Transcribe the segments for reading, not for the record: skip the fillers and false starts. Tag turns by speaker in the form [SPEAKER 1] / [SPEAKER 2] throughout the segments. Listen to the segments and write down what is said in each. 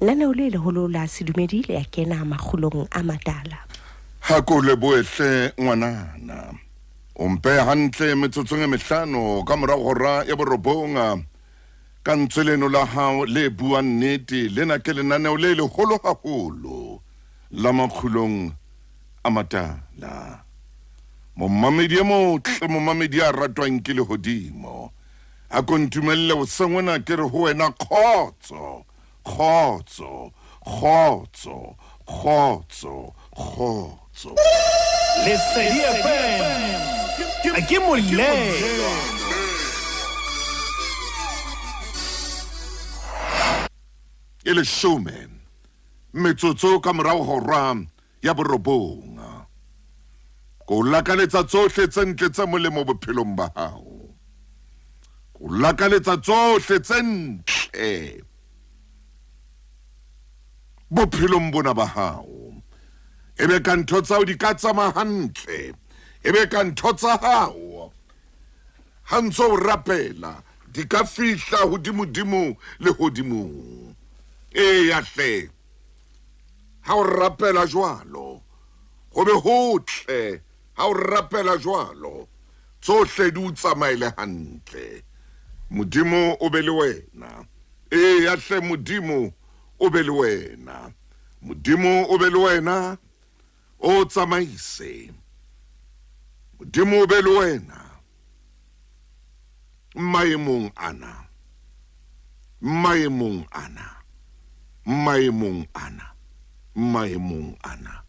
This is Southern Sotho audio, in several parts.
[SPEAKER 1] Lenaneo le leholo la sedumedi le ya kena makgulong a matala.
[SPEAKER 2] Ha ko lebohe hle ngwanana. O mpe hantle metsotsong e mehlano ka mora hora ya borobong. Ka ntswe leno la hao le buang nnete, lena ke lenaneo le leholo haholo la makgulong a matala. Momamedi e motle, momamedi ya ratwang ke lehodimo, a ko ntumelle hoseng hona ke re ho wena kgotso, kgotso, kgotso, kgotso, kgotso.
[SPEAKER 3] Lesedi FM ke molelwa.
[SPEAKER 2] E leshome metsotso ka morago hora ya borobong. Ko o lakaletsa tsohle tse ntle tse molemo bophelong ba hao. Ko o lakaletsa tsohle tse ntle bophelong bona ba hao. Ebe ka ntho tsa hao di ka tsamaya hantle. Ebe ka ntho tsa hao ha ntse o rapela di ka fihla hodimodimo lehodimong. Eya hle. Ha o rapela jwalo, ho be hotle. Ha o rapela jwalo, tsohle di o tsamaele hantle. Modimo o be le wena. Eya hle, Modimo o be le wena. Modimo o be le wena, o tsamaise. Modimo o be le wena maemong ana. Maemong ana. Maemong ana. Maemong ana.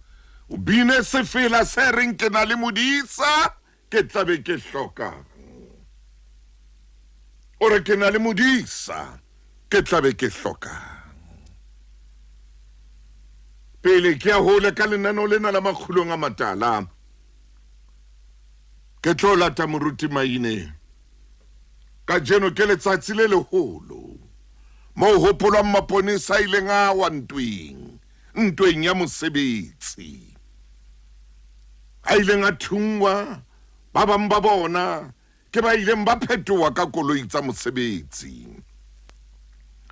[SPEAKER 2] O bine sefela se reng ke na le modisa, ke tla be ke hlokang. O re ke na le modisa, ke tla be ke hlokang. Pele ke ya hole ka lenaneo lena la makgulong a matala, ke tlo lata moruti Maine. Kajeno ke letsatsi le leholo moo hopolwang maponesa a ileng a wa ntweng, ntweng ya mosebetsi. A ileng a thunngwa, ba bang ba bona ke ba ileng ba phetoha ka koloi tsa mosebetsi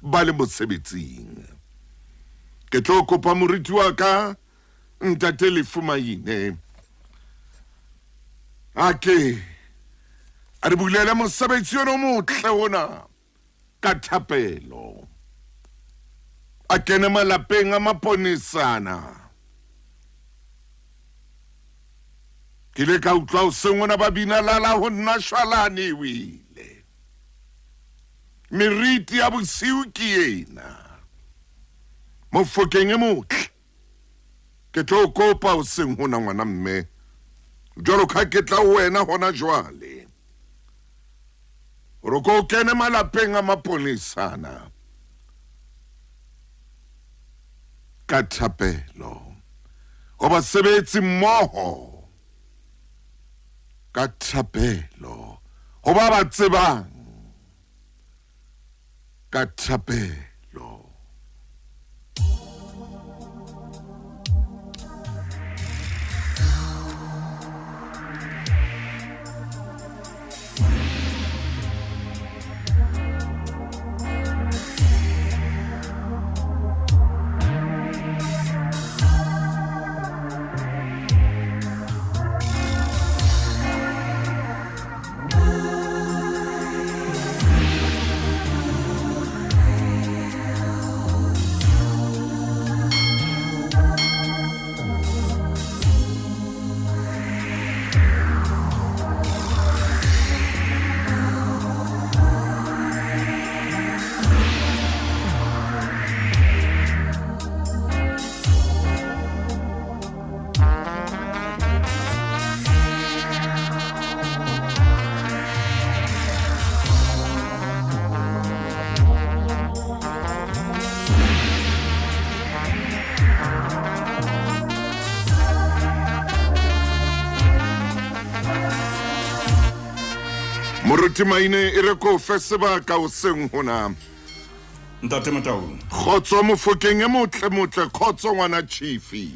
[SPEAKER 2] ba le mosebetsing. Ke tlo kopa moruti wa ka Ntate Lefu Maine a ke a re bulele mosebetsi ona o motle ona ka thapelo, a kene malapeng a maponesana. Ke ile ka utlwa hoseng ona ba bina lala ho nna shwalane e wele. Meriti ya bosiu ke ena. Mofokeng e motle. Ke tlo kopa hoseng hona ngwana mme. Jwalo ka ke tla ho wena hona jwale. Hore ko kene malapeng a maponesana. Ka thapelo. Ho basebetsi mmoho. Ka thapelo. Ho ba ba tsebang. Ka thapelo. Moruti Maine e re ko fe sebaka o seng hona.
[SPEAKER 4] Ntate Motaung.
[SPEAKER 2] Kgotso Mofokeng e motle motle kgotso ngwana Chifi.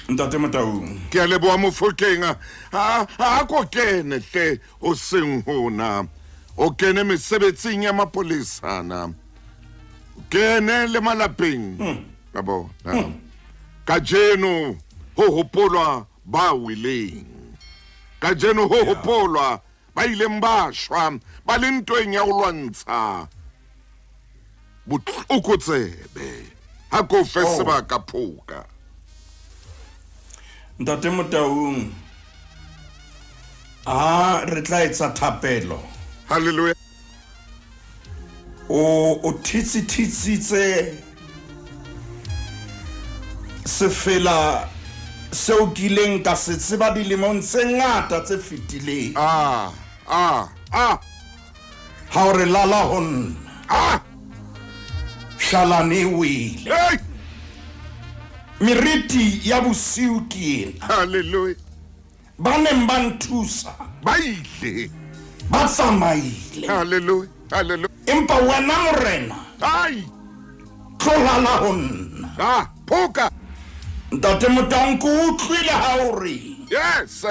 [SPEAKER 4] Ntate Motaung.
[SPEAKER 2] Ke a leboha Mofokeng a a ko kene hle o seng hona. O kene mesebetsing ya mapolesana. Kene le malapeng a bona. Kajeno ho hopolwa ba weleng. Kajeno ho hopolwa ba ileng ba shwa ba le ntweng ya ho lwantsha botlokotsebe. Ha ko fe
[SPEAKER 4] Oh.
[SPEAKER 2] sebaka phoka.
[SPEAKER 4] Ntate Motaung, ha re tla etsa thapelo.
[SPEAKER 2] Hallelujah.
[SPEAKER 4] O thitsithitsitse sefela seo kileng ka se tseba dilemong tse ngata tse fetileng.
[SPEAKER 2] Ah, ah, ah.
[SPEAKER 4] Ha o re lala ho nna.
[SPEAKER 2] Ah.
[SPEAKER 4] Shalane e wele.
[SPEAKER 2] Hey.
[SPEAKER 4] Meriti ya bosiu ke ena.
[SPEAKER 2] Hallelujah.
[SPEAKER 4] Ba neng ba nthusa.
[SPEAKER 2] Ba ile.
[SPEAKER 4] Ba tsamaile.
[SPEAKER 2] Hallelujah. Hallelujah.
[SPEAKER 4] Empa wena Morena.
[SPEAKER 2] Ai.
[SPEAKER 4] Tlo lala ho nna.
[SPEAKER 2] Ah, phoka.
[SPEAKER 4] Ntate Motaung, ke utlwile ha o re.
[SPEAKER 2] Yes.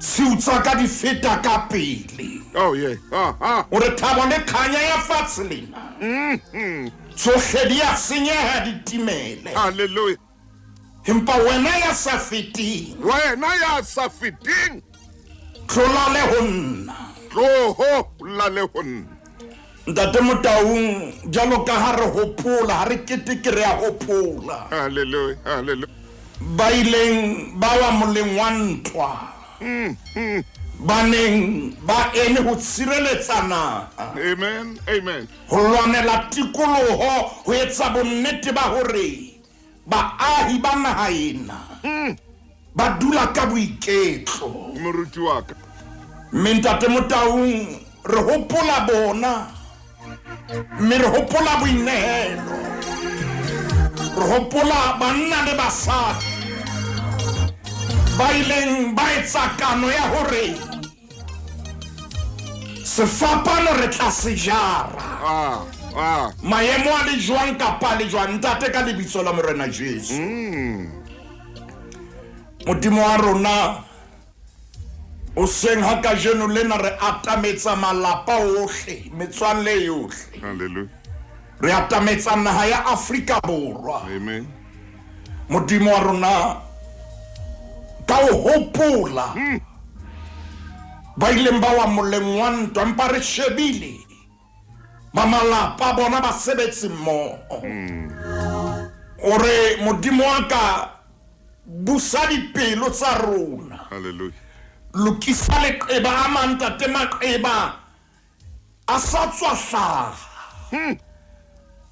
[SPEAKER 4] Tshiu tsa ka di feta ka pele.
[SPEAKER 2] Oh yeah. Ah, ah.
[SPEAKER 4] O re thabo le khanya ya fatshe lena. Tsohle di a senyeha di timele.
[SPEAKER 2] Hallelujah.
[SPEAKER 4] Empa wena ya sa feteng.
[SPEAKER 2] Wena ya sa feteng.
[SPEAKER 4] Tlo lale ho nna.
[SPEAKER 2] Tloho lale ho nna.
[SPEAKER 4] Ntate Motaung, jwalo ka ha re hopola, ha re keteke re a hopola.
[SPEAKER 2] Hallelujah, hallelujah.
[SPEAKER 4] Ba ileng ba wa moleng wa ntwa. Ba neng ba eme ho tshireletsa naha.
[SPEAKER 2] Amen, amen.
[SPEAKER 4] Ho lwanela tikoloho, ho etsa bonnete ba hore baahi ba naha ena ba dula ka boiketlo.
[SPEAKER 2] Moruti wa ka.
[SPEAKER 4] Mme Ntate Motaung, re hopola bona, mme re hopola boinehelo, re hopola banna le basadi ba ileng ba etsa kano ya hore sefapano re tla se jara.
[SPEAKER 2] Ah, ah.
[SPEAKER 4] Maemo a le jwang kapa a le jwang, ntate, ka lebitso la Morena Jesu. Modimo wa rona, hoseng ha kajeno lena re atametsa malapa ohle, metswalle yohle.
[SPEAKER 2] Hallelujah.
[SPEAKER 4] Re atametsa naha ya Afrika Borwa.
[SPEAKER 2] Amen.
[SPEAKER 4] Modimo wa rona, ka o hopola ba ileng ba wa moleng wa ntwa, empa re shebile ba malapa bona ba sebetse mmoho. O re Modimo wa ka, busa dipelo tsa rona.
[SPEAKER 2] Hallelujah.
[SPEAKER 4] Lokisa leqeba a mang, ntate, maqeba a sa tswa hlaha.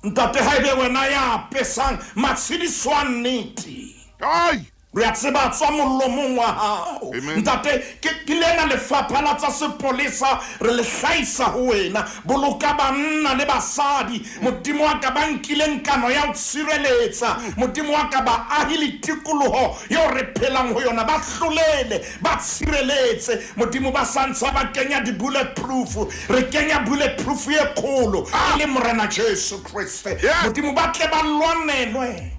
[SPEAKER 4] Ntate, ha ebe wena ya apesang matshediso a nnete.
[SPEAKER 2] Ai!
[SPEAKER 4] Re a tseba tswa molomong wa hao.
[SPEAKER 2] Amen.
[SPEAKER 4] Ntate, ke lena lefapha la tsa sepolesa, re le hlahisa ho wena. Boloka banna le basadi. Modimo wa ka ba nkileng kano ya ho tshireletsa. Modimo wa ka baahi le tikoloho eo re phelang ho yona, ba hlolele, ba tshireletse. Modimo ba sa ntsa ba kenya di-bulletproof. Re kenya bulletproof e kgolo, e le Morena Jesu Kriste.
[SPEAKER 2] Yes.
[SPEAKER 4] Modimo ba tle ba lwanelwe,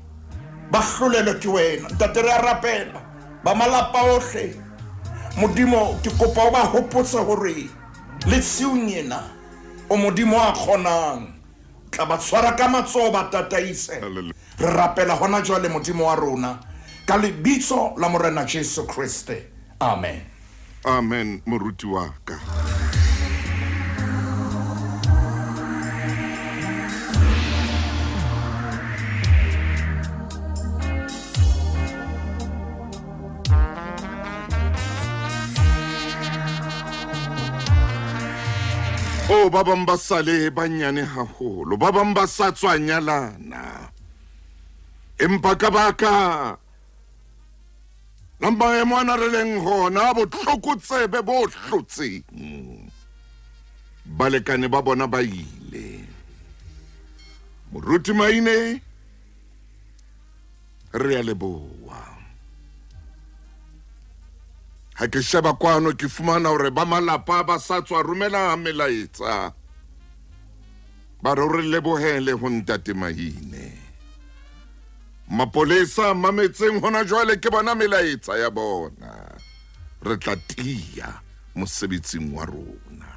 [SPEAKER 4] ba hlolelwe ke wena. Ntate, re a rapela ba malapa ohle. Modimo, ke kopa o ba hopotse hore le tshiung ena o Modimo a kgonang, tla ba tshwara ka matsoho, ba tataise.
[SPEAKER 2] Hallelujah.
[SPEAKER 4] Re rapela hona jwale, Modimo wa rona, ka lebitso la Morena Jesu Kriste. Amen.
[SPEAKER 2] Amen, moruti wa ka. Oh, ba bang ba sale ba nyane haholo, ba bang ba sa tswa nyalana. Empa ka baka la maemo ana re leng hona, botlokotsebe bo hlotseng, balekane ba bona ba ile. Moruti Maine, re a leboha. Ha ke sheba kwano ke fumana hore ba malapa ba sa tswa romela melaetsa, ba re re lebohele ho Ntate Maine. Mapolesa mametseng hona jwale ke bona melaetsa ya bona. Re tla tiya mosebetsing wa rona.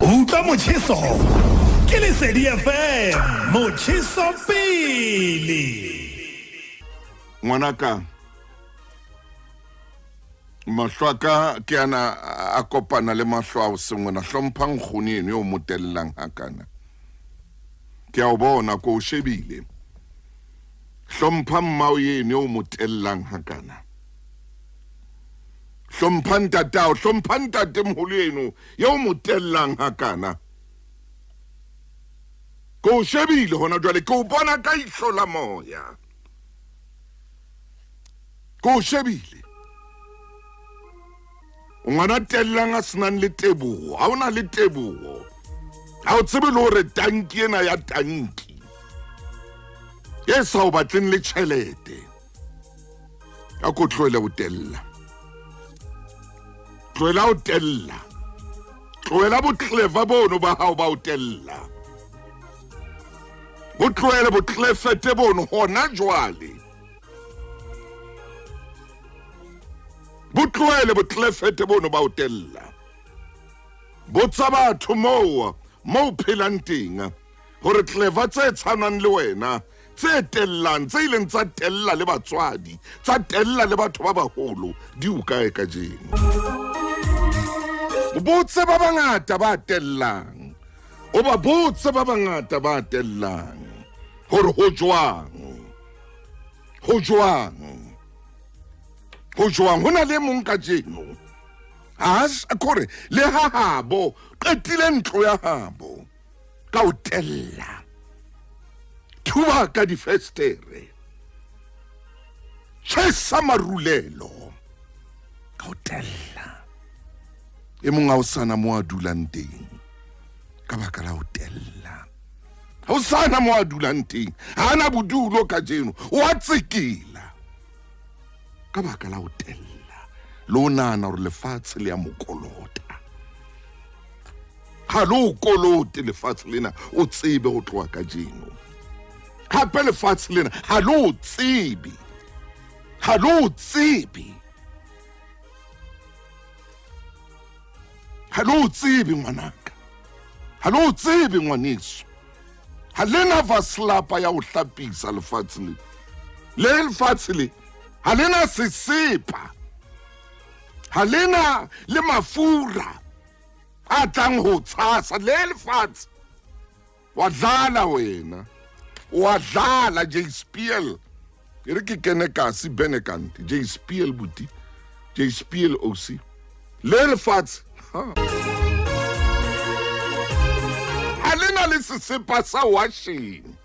[SPEAKER 3] Utlwa motjheso Ke Lesedi FM, motjheso pele.
[SPEAKER 2] Ngwanaka, mahlo a ka ke ana a kopana le mahlo ao sengwena. Hlompha nkgono eno eo mo tellang hakana. Ke a o bona, ko o shebile. Hlompha mmao eno eo mo tellang hakana. Hlompha ntatao, hlompha ntatemoholo eno eo mo tellang hakana. Ko o shebile hona jwale, ke o bona ka ihlo la moya. Ko o shebile. O ngwana tellang a senang le teboho, ha o na le teboho. Ha o tsebe le hore tanki ena ya tanki e sa o batleng le tjhelete. A ko tlohele ho tella. Tlohela ho tella. Tlohela botleva bono ba hao ba ho tella. Bo tlohele botlefete bono hona jwale. Bo tlohele botlefete bono ba ho tella. Botsa batho moo mo phelang teng hore clever tse tshwanang le wena tse tellang, tse ileng tsa tella le batswadi, tsa tella le batho ba baholo, di o kae kajeno? O botse ba bangata ba tellang, o ba botse ba bangata ba tellang hore ho jwang, ho jwang, ho jwang. Ho na le e mong kajeno ha kore le ha habo qetile ntlo ya habo ka o tella, thuba ka difestere, tjhesa marulelo ka o tella. E mong ha o sana mo a dulang teng ka baka la ho tella, ha o sana mo a dulang teng, ha ana bodulo kajeno, o a tsekela ka baka la ho tella. Le o nahana hore lefatshe le ya mo kolota. Ha le o kolote lefatshe lena, o tsebe ho tloha kajeno. Hape lefatshe lena ha le o tsebe, ha le o tsebe, ha le o tsebe ngwanaka, ha le o tsebe ngwaneso. Ha le na vaslapa ya ho hlapisa lefatshe le. Le lefatshe le ha le na sesepa, ha le na le mafura a tlang ho tshasa le lefatshe. Wa dlala wena, wa dlala J Spiel. E re ke kene kasi benekante J Spiel buti, J Spiel OC. Le lefatshe ha le na le sesepa sa washing.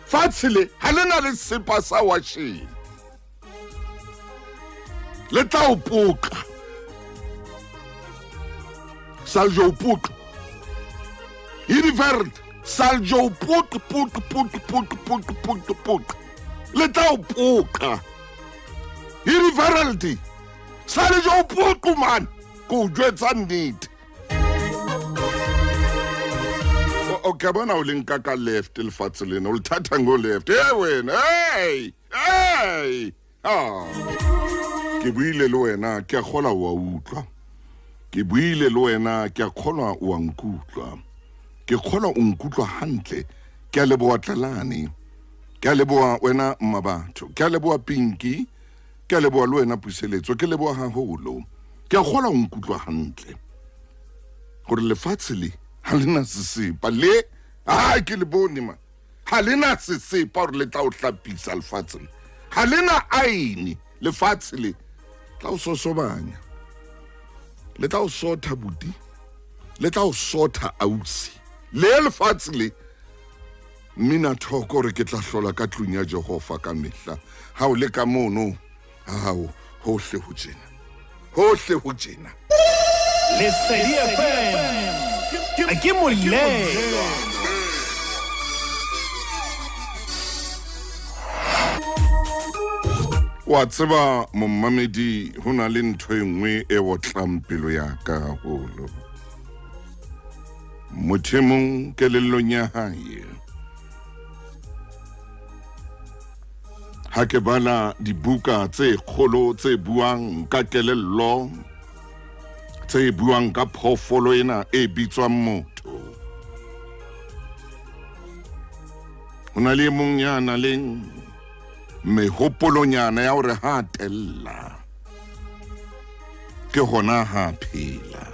[SPEAKER 2] Fatshe le ha le na le sesepa sa washing. Le tla o poqa. Sal jo poqa. Hierdie wêreld sal jou poq, poq, poq, poq, poq, poq, poq. Le tla o poqa. Hierdie wêreld sal jou poq man. Ko o jwetsa nnete. O ka bona o le nka ka left lefatshe lena, o le thatha ngo left. Hey wena, hey, hey. Ah. Ke buile le wena, ke a kgolwa o a utlwa. Ke buile le wena, ke a kgolwa o a nkutlwa. Ke kgolwa o nkutlwa hantle. Ke a leboha Tlalane. Ke a leboha wena Mmabatho. Ke a leboha Pinky. Ke a leboha le wena Puseletso. Ke leboha haholo. Ke a kgolwa o nkutlwa hantle. Hore lefatshe le ha le na sesepa le, ha ke le bone ma. Ha le na sesepa hore le tla o hlapisa lefatshe le. Ha le na aene lefatshe le tla o sosobanya. Le tla o sotha buti. Le tla o sotha ausi. Le lefatshe le mmina thoko re ke tla hlola ka tlung ya Jehova ka mehla. Ha o le ka mono, hao hohle ho tjena. Hohle ho tjena.
[SPEAKER 3] Lesedi FM ke molelwa.
[SPEAKER 2] Wa tseba momamedi, ho na le ntho e nngwe e otlang pelo ya ka haholo. Motho e mong kelellong ya hae, ha ke bala dibuka tse kgolo tse buang ka kelello, tse buang ka phoofolo ena e bitswang motho, Ho na le e mong ya nang le mehopolonyana ya hore ha a tella ke hona ha a phela.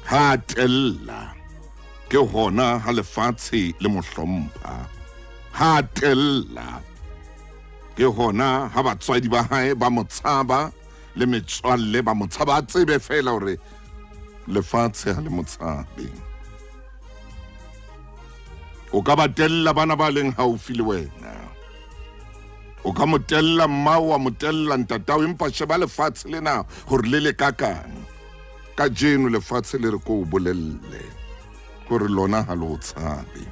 [SPEAKER 2] Ha a tella ke hona ha lefatshe le mo hlompha. Ha a tella ke hona ha batswadi ba hae ba mo tshaba le metswalle ba mo tshaba, a tsebe feela hore lefatshe ha le mo tshabe. O ka ba tella bana ba leng haufi le wena, o ka mo tella mmao, wa mo tella ntatao, empa sheba lefatshe lena hore le le kakang. Kajeno lefatshe le re ko o bolelle hore lona ha le o tshabe.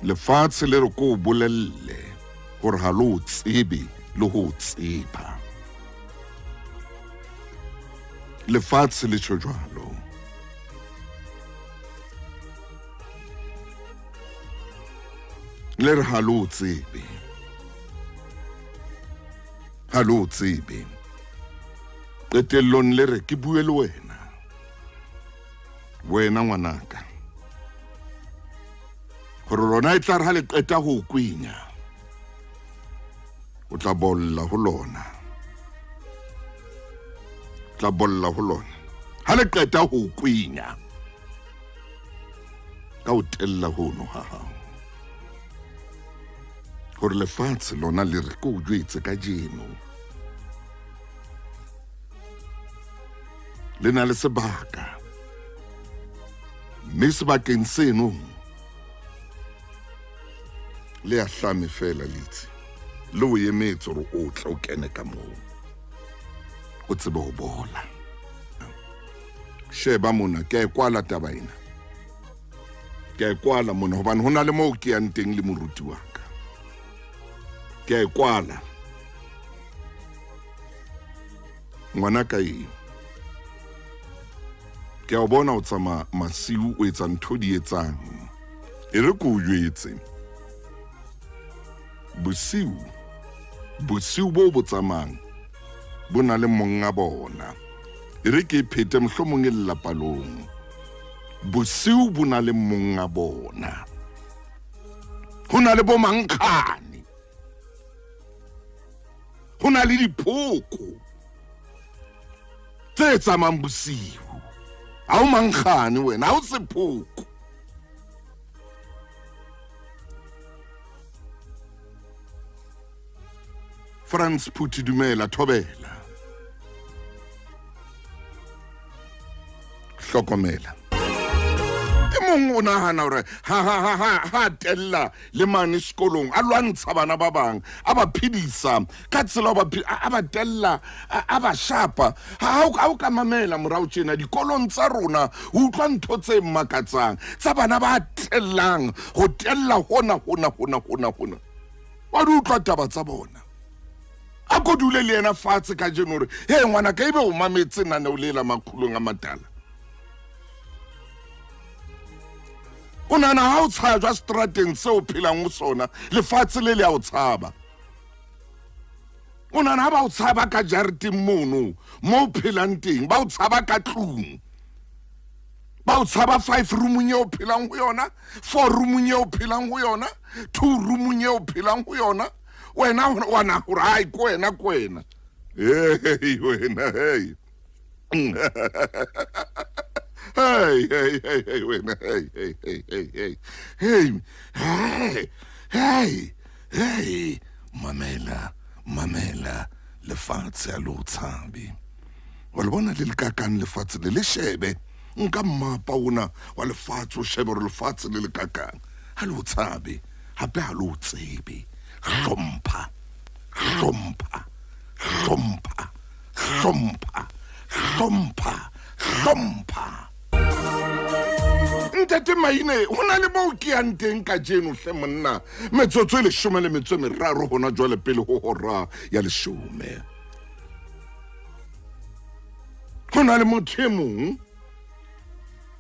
[SPEAKER 2] Lefatshe le re ko o bolelle hore ha le o tsebe le ho o tseba. Lefatshe le tjho jwalo. Le re ha le o tsebe, ha le o tsebe. Qetellong le re ke bue le wena, wena ngwanaka, gore lona e tla re ha le qeta ho o kwenya, o tla bolla ho lona, o tla bolla ho lona ha le qeta ho o kwenya ka o tella hono ha hao, gore lefatshe lona le re ke o jwetse kajeno le na le sebaka, mme sebakeng seno le a hlame fela litse le o emetse gore o tle o kene ka moo o tsebe ho bola. Sheba mona, ke a e kwala taba ena, ke a e kwala mona hobane ho na le moo ke yang teng le moruti wa ka. Ke a e kwala ngwana ka eng, ke a o bona o tsamaya masiu o etsa ntho di etsang, e re ke o jwetse bosiu, bosiu bo bo tsamayang bo na le monga bona. E re ke e phete mohlomong e lelapalong. Bosiu bo na le monga bona. Ho na le bo mankgane, ho na le diphoko tse tsamayang bosiu. Ha o mankgane wena, ha o sephoko. Frans Phuthi, dumela, thobela. Hlokomela. E mong o nahana hore ha ha ha ha ha tella le mane sekolong, a lwantsha bana ba bang, a ba phedisa ka tsela, a ba tella, a ba shapa. Ha o ka mamela morao tjena dikolong tsa rona, o utlwa ntho tse makatsang tsa bana ba tellang, ho tella hona hona hona hona hona. Wa di utlwa taba tsa bona. A ko dule le yena fatshe kajeno hore he ngwana ka ebe o mametse naneo le la Makgulong a Matala. O nahana ha o tshajwa strateng seo o phelang ho sona, lefatshe le le a o tshaba. O nahana ha ba o tshaba ka jareteng mono mo o phelang teng, ba o tshaba ka tlung, ba o tshaba 5 roomong eo o phelang ho yona, 4 roomong eo o phelang ho yona, 2 roomong eo o phelang ho yona. Wena wa na hore ai ko wena, ko wena. Hey wena, hey. Hey, hey, hey, hey, wena, hey, hey, hey, hey, hey. Hey, hey, hey, hey. Mamela, mamela, lefatshe a le o tshabe. Wa le bona le le kakang lefatshe le, le shebe. Nka mmapa ona wa lefatshe o shebe hore lefatshe le le kakang. Ha le o tshabe, hape ha le o tsebe. Hlompha, hlompha, hlompha, hlompha, hlompha, hlompha. Ntate Maine, ho na le moo ke yang teng kajeno hle monna. Metsotso e 13 hona jwale pele ho hora ya 10. Ho na le motho e mong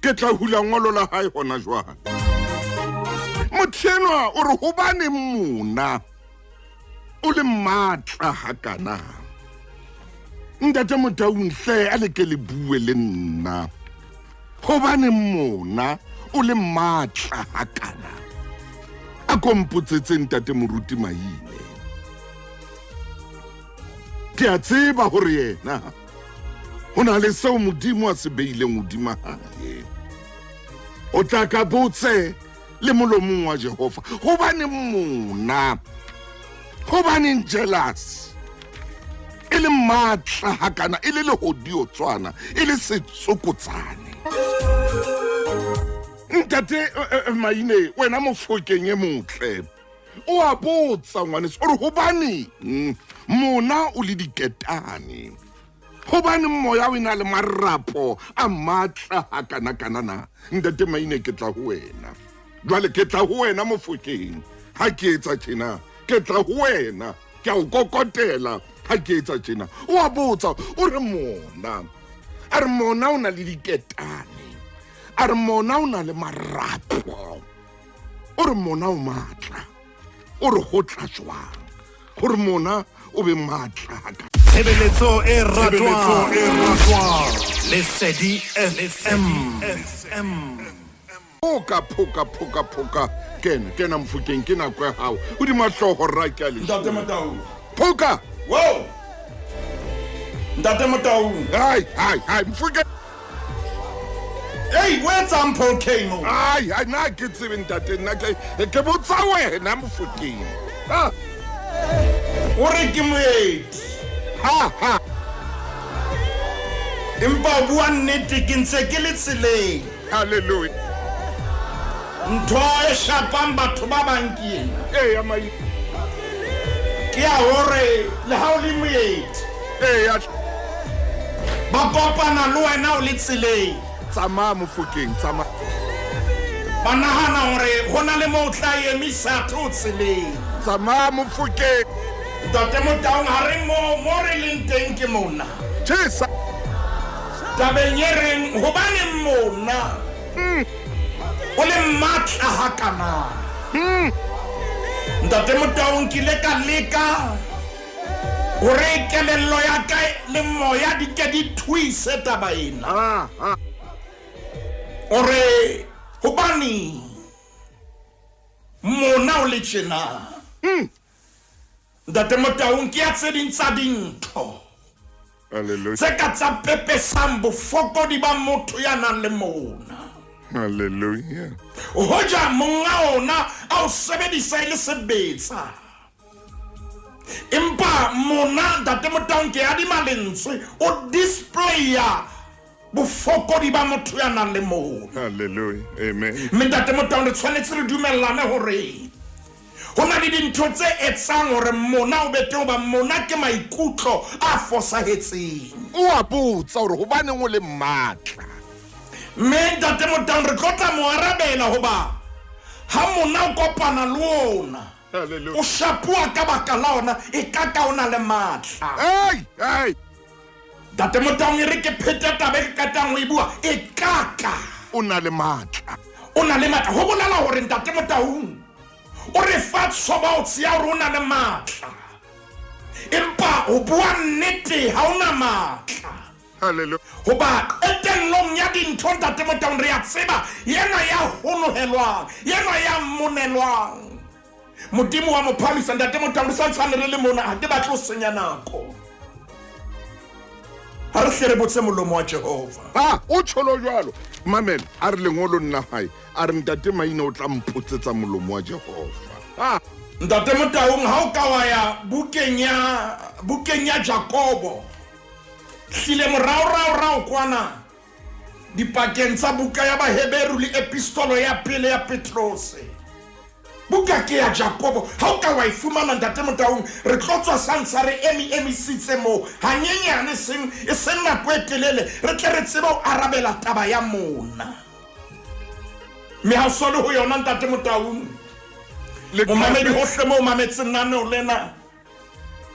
[SPEAKER 2] ke tla hula ngolo la hae hona jwale. Motho enwa o re hobaneng mona o le matla hakana? Ntate Motaung hle a le ke le bue le nna. Hobaneng mona o le matla hakana? A ko mpotsetse ntate moruti Maine. Ke a tseba hore yena ho na le seo Modimo a se beileng hodima hae. O tla ka botse le molomong wa Jehova. Hobaneng mona? Hobaneng jealous? E le matla hakana, e le lehodiotswana, e le setsokotsane. Ntate eh, eh, Maine, wena mofokeng e motle. O a botsa ngwaneso, o re hobaneng mona o le diketane? Hobaneng moya o ena le marapo a matla hakana-kana na? Ntate Maine, ke tla ho wena. Jwale ke tla ho wena mofokeng. Ha ke etsa tjena, ke tla ho wena. Ke a o kokotela ha ke etsa tjena. O a botsa, o re mona. A re mona o na le diketane. A re mona o na le marapo. O re mona o matla. O re ho tla jwang gore mona o be matla haka?
[SPEAKER 3] Tshebeletso e ratwang Lesedi FM.
[SPEAKER 2] Phoka, phoka, phoka, phoka. Kena, kena mofokeng, ke nako ya hao. Hodima hlooho rra ke a le.
[SPEAKER 4] Ntate Motaung.
[SPEAKER 2] Phoka.
[SPEAKER 4] Wow. Ntate Motaung.
[SPEAKER 2] Hai, hai, hai, mofokeng.
[SPEAKER 4] Ei, o etsang Paul K mo?
[SPEAKER 2] Ai, ai, nna ke tsebe ntate, nna ke ke botsa wena mofokeng. Ha.
[SPEAKER 4] O re ke moeti.
[SPEAKER 2] Ha, ha.
[SPEAKER 4] Empa o bua nnete ke ntse ke le tseleng.
[SPEAKER 2] Hallelujah.
[SPEAKER 4] Ntho e shapang batho ba bang ke ena.
[SPEAKER 2] Eya mai.
[SPEAKER 4] Ke ya hore le ha o le moeti.
[SPEAKER 2] Eya.
[SPEAKER 4] Ba kopana le wena o le tseleng.
[SPEAKER 2] Tsamaya mofokeng, tsamaya.
[SPEAKER 4] Ba nahana hore ho na le moo o tla emisa tho tseleng.
[SPEAKER 2] Tsamaya mofokeng.
[SPEAKER 4] Ntate Motaung ha re mo mo re leng teng ke mona.
[SPEAKER 2] Tjhesa.
[SPEAKER 4] Tabeng e reng hobaneng mona o le matla hakana. Ntate Motaung ke ile ka leka hore kelello ya ka le moya di ke di thuise taba ena. O re hobaneng mona o le tjena? Ntate Motaung ke ya tse ding tsa dintho tse ka tsa pepesang bofokodi ba motho ya nang le mona.
[SPEAKER 2] Hallelujah.
[SPEAKER 4] Hoja monga ona a o sebedisa e le sebetsa. Empa mona Ntate Motaung ke adima lentswe o displaya bofokodi ba motho ya nang le mona.
[SPEAKER 2] Hallelujah. Amen.
[SPEAKER 4] Mme Ntate Motaung re tshwanetse re dumellane hore ho na le dintho tse etsang hore mona o be teng hoba mona ke maikutlo a fosahetseng.
[SPEAKER 2] O a botsa hore hobaneng o le matla.
[SPEAKER 4] Mme Ntate Motaung re tlo tla mo arabela hoba ha mona o kopana le ona o shapuwa ka baka la ona e ka ka o na le matla.
[SPEAKER 2] Hey, hey.
[SPEAKER 4] Ntate Motaung e re ke phete taba e ke qetang ho e bua e ka ka
[SPEAKER 2] o na le matla.
[SPEAKER 4] O na le matla. Ho bolela hore Ntate Motaung o re fa tshobotsi ya hore o na le matla. Empa ho bua nnete ha o na matla.
[SPEAKER 2] Hallelujah.
[SPEAKER 4] Hoba qetellong ya dintho Ntate Motaung re a tseba yena ya honohelwang, yena ya monelwang. Modimo wa mo phamisa Ntate Motaung re santsane re le mona ha ke batle ho senya nako. Ha re hle re botse molomo wa Jehova.
[SPEAKER 2] Ha o tsholo jwalo. Mamela, a re lengolong la hae, a re Ntate Maine o tla mpotsetsa molomo wa Jehova. Ha.
[SPEAKER 4] Ntate Motaung ha o ka wa ya bukeng ya bukeng ya Jakobo hlile moraorao-rao kwana dipakeng tsa buka ya Baheberu le epistolo ya pele ya Petrose. Buka ke ya Jakobo. Ha o ka wa e fumana Ntate Motaung, re tlo tswa santsha re emi emisitse moo hanyenyane seng e seng nako e telele re tle re tsebe ho arabela taba ya mona. Mme ha o so le ho yona Ntate Motaung, momamedi hohle moo mametseng naneo lena,